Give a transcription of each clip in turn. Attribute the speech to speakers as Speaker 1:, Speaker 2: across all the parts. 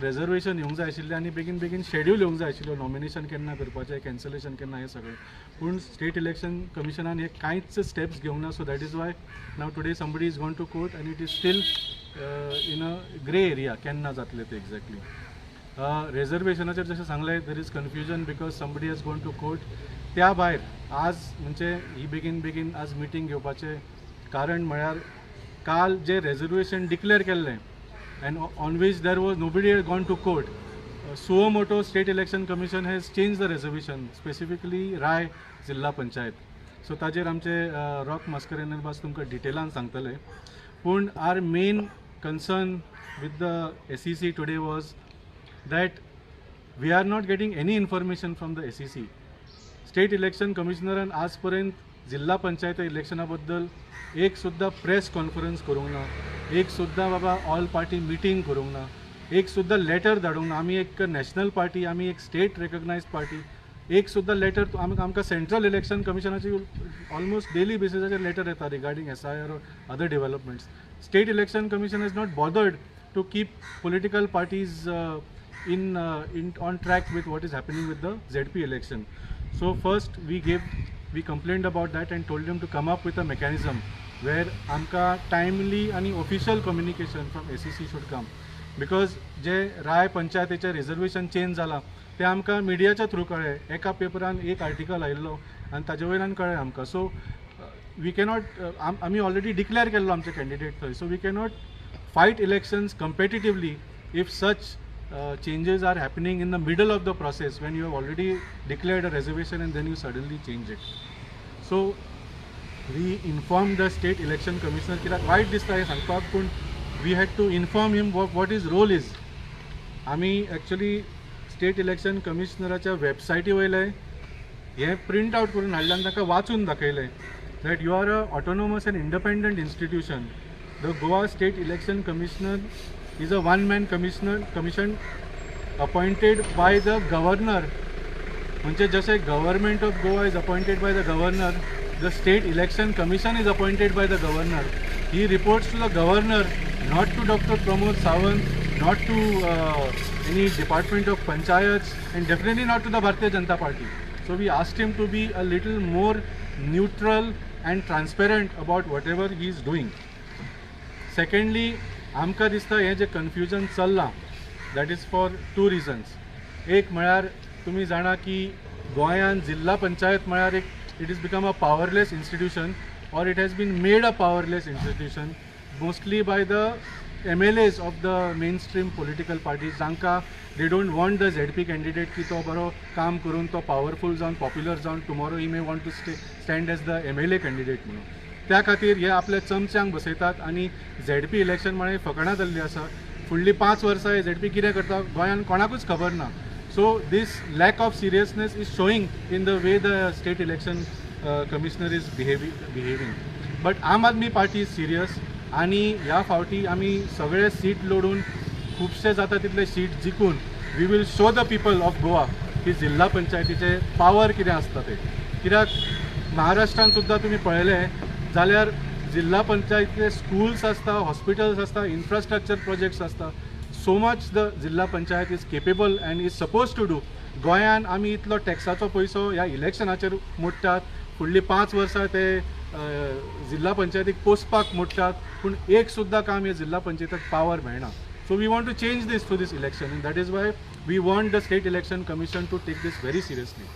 Speaker 1: Reservation येवंक जाय आशिल्लें आनी बेगीन बेगीन शेड्यूल येवंक जाय आशिल्लो, नॉमिनेशन केन्ना करपाचें, कॅन्सलेशन केन्ना, हें सगळें. पूण स्टेट इलेक्शन कमिशनान हे कांयच स्टेप्स घेवंक ना. So that is why now today somebody is gone to court and it is still in a grey area केन्ना जातलें तें एक्झॅक्टली. रेजर्वेशनाचेर जशें सांगलें, there is confusion because somebody has gone to court. त्या भायर आज म्हणजे ही बेगीन बेगीन आज मिटींग घेवपाचें कारण म्हळ्यार काल जे रेजर्वेशन डिक्लेअर केल्लें and on which there was nobody had gone to court, suo moto State Election Commission has changed the reservation, specifically Rai Zilla Panchayat. So ताजेर आमचे रॉक मास्करेन्हस तुमकां डिटेलान सांगतले. पूण our main concern with the SEC today was that we are not getting any information from the SEC. State election कमिशनरान आज पर्यंत जिल्हा पंचायत इलेक्शना बद्दल एक सुद्दां प्रेस कॉन्फरन्स करूंक ना, एक सुद्दां बाबा ऑल पार्टी मिटींग करूंक ना, एक सुद्दां लेटर धाडूंक ना. आमी एक नॅशनल पार्टी, आमी एक स्टेट रेकग्नायज पार्टी, एक सुद्दां लेटर आमकां सेंट्रल इलेक्शन कमिशनाची ऑलमोस्ट डेली बेसिसाचेर लेटर येता regarding SIR or other developments. State Election Commission has not bothered to keep political parties in on track with what is happening with the ZP election. So first we complained about that and told them to come up with a mechanism where आमकां timely आणि official communication from SEC should come, because जे राय पंचायतीचें reservation change जालां तें आमकां मिडियाच्या through कळ्ळें. एका पेपरान एक आर्टिकल आयिल्लो आनी ताजे वयल्यान कळ्ळें आमकां. सो we cannot, आमी ऑलरेडी डिक्लेअर केल्लो आमचे कॅन्डिडेट थंय, so we cannot fight elections competitively if such changes are happening in the middle of the process when you have already declared a reservation and then you suddenly change it. So we informed the State Election Commissioner. कित्याक वायट दिसता हें सांगपाक, पूण we had to inform him what his role is. आमी actually state election कमिशनराच्या वेबसायटी वयले हें print out करून हाडलें आनी ताका वाचून दाखयलें that you are a autonomous and independent institution. The Goa State Election Commissioner is a one man commission appointed by the governor. म्हणजे जशें Government of Goa is appointed by the governor, the State Election Commission is appointed by the governor. He reports to the governor, not to Doctor Pramod Sawant, not to any Department of Panchayats and definitely not to the Bharatiya Janata Party. So we asked him to be a little more neutral and transparent about whatever he is doing. Secondly, आमकां दिसता हें जें confusion चल्लां, that is for two reasons. एक म्हळ्यार तुमी जाणा की गोंयान जिल्हा पंचायत म्हळ्यार एक it is become a powerless institution or it has been made a powerless institution mostly by the MLAs of the mainstream political parties, जांकां they don't want the ZP candidate की तो बरो काम करून तो पावरफूल जावन, पॉप्युलर जावन tomorrow he may want to stand as the MLA candidate म्हणून. त्या खातीर हे आपल्या चमच्यांक बसयतात आनी झेडपी इलेक्शन म्हळ्यार फकाणां जाल्लीं आसा. फुडलीं 5 वर्सां हे झेडपी कितें करता गोंयांत कोणाकूच खबर ना. So this lack of seriousness is showing in the way the State Election Commissioner is behaving. But Aam Aadmi Party is serious आनी ह्या फावटी आमी सगळे सीट लोडून, खुबशे जाता तितले सीट जिखून we will show the people of Goa की जिल्हा पंचायतीचे पावर कितें आसता ते. कित्याक महाराष्ट्रान सुद्दां तुमी पळयलें जाल्यार जिल्हा पंचायतीचे स्कुल्स आसता, हॉस्पिटल्स आसता, इन्फ्रास्ट्रक्चर प्रोजेक्ट्स आसता. So much the Zilla Panchayat is capable and is suppose to do. गोंयान आमी इतलो टॅक्साचो पयसो ह्या इलेक्शनाचेर मोडटात, फुडलीं 5 वर्सां ते जिल्हा पंचायतीक पोसपाक मोडटात, पूण एक सुद्दां काम हे जिल्हा पंचायतीक पावर मेळना. So we want to change this through this election and that is why we want the State Election Commission to take this very seriously.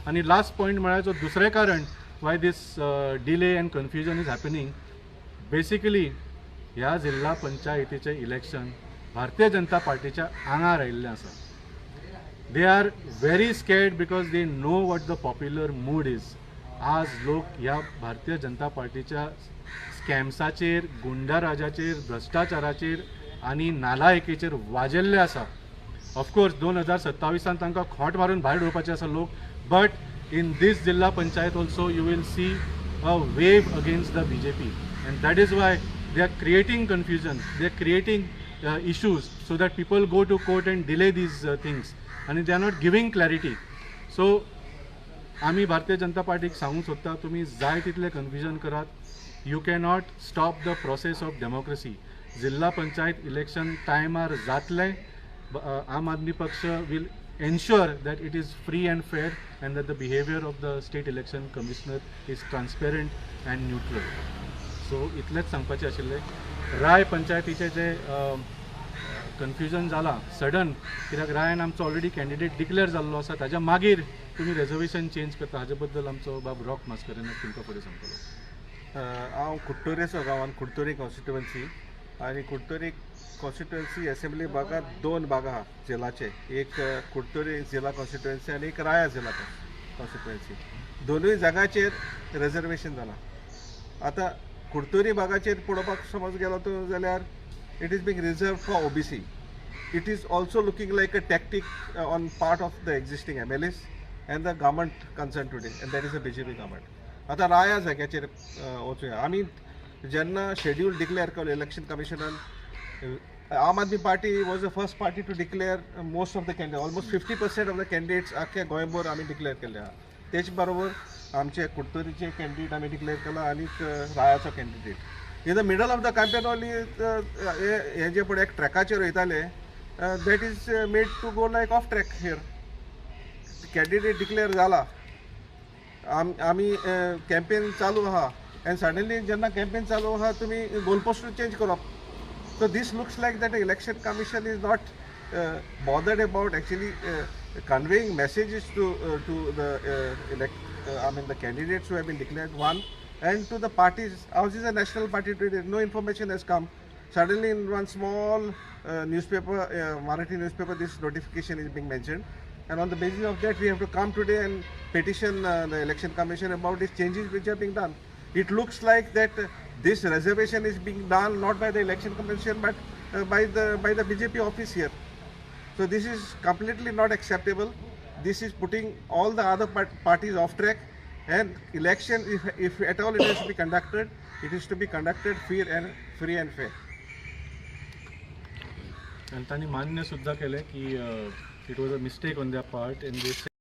Speaker 1: आनी लास्ट पॉयंट म्हळ्यार जो दुसरें कारण why this delay and confusion is happening, basically ह्या जिल्हा पंचायतीचें election Bharatiya Janata पार्टीच्या आंगार आयिल्लें आसा. They are very scared because they know what the popular mood is. आज लोक ह्या भारतीय जनता पार्टीच्या स्कॅम्साचेर, गुंडाराजाचेर, भ्रश्टाचाराचेर आनी नालायकीचेर वाजेल्ले आसा. ऑफकोर्स 2027 तांकां खोंट मारून भायर उडोवपाचे आसा लोक, but in this Zilla Panchayat also you will see a wave against the BJP and that is why they are creating confusion, they are creating issues so that people go to court and delay these things and they are not giving clarity. So आमी भारतीय जनता पार्टीक सांगूंक सोदता, तुमी जाय तितलें confusion करात, you cannot stop the process of democracy. Zilla panchayat election टायमार जातलें. Aam Aadmi Paksha will ensure that it is free and fair and that the behavior of the state election commissioner is transparent and neutral. So इतलेंच सांगपाचें आशिल्लें. राय पंचायतीचें जे confusion जालां sudden, कित्याक रायान आमचो already candidate declare जाल्लो आसा, ताज्या मागीर तुमी रेजर्वेशन चेंज करता, हाजे बद्दल आमचो बाब रॉक मास्करेन्हस तुमकां फुडें सांगतलो.
Speaker 2: हांव कुडटरेचो गांवान, कुडतरी कॉन्स्टिट्युवन्सी, आनी कुडतरी कॉन्स्टिट्युवन्सी असेंब्ली भागात दोन भाग आहा जिलाचे, एक कुडतरी जिल्हा कॉन्स्टिट्युवन्सी आनी एक राया जिल्हा कॉन्स्टिट्युवन्सी. दोनूय जागाचेर रिजर्वेशन जालां. आतां कुडतरी भागाचेर पळोवपाक समज गेलो तूं जाल्यार it is being reserved for OBC. It is also looking like a tactic on part of the existing MLAs and the government concerned today, and that is a BJP government. आतां राया जाग्याचेर वचुया आमी. जेन्ना शेड्यूल डिक्लेअर केलो election कमिशनान, Aam Aadmi Party was the first party to declare most of the candidate, almost 50% of the candidates आख्या गोंयभर आमी declare केल्ले आहा. तेच बरोबर आमचे कुडतरीचे कॅन्डिडेट आमी डिक्लेअर केला आनीक रायाचो candidate. In the middle of the campaign only हे जे पळय एक ट्रॅकाचेर वयताले, that is made to go like off track here. Candidate declare जाला, आमी कॅम्पेन चालू आहा, एंड सडनली जेन्ना कॅम्पेन चालू आहा तुमी गोलपोस्ट चेंज करप. So this looks like that Election Commission is not bothered about actually conveying messages to the elect I mean, the candidates who have been declared one and to the parties. Ours is a national party today. No information has come. Suddenly in one small newspaper, Marathi newspaper, this notification is being mentioned. And on the basis of that, we have to come today and petition the Election Commission about these changes which are being done. It looks like that this reservation is being done not by the Election Commission but by the BJP office here. So this is completely not acceptable. This is putting all the other parties off track, and election, if at all it has to be conducted, it is to be conducted free and fair.
Speaker 1: आनी तांणी मान्य सुद्दां केलें की it was a mistake on their part and they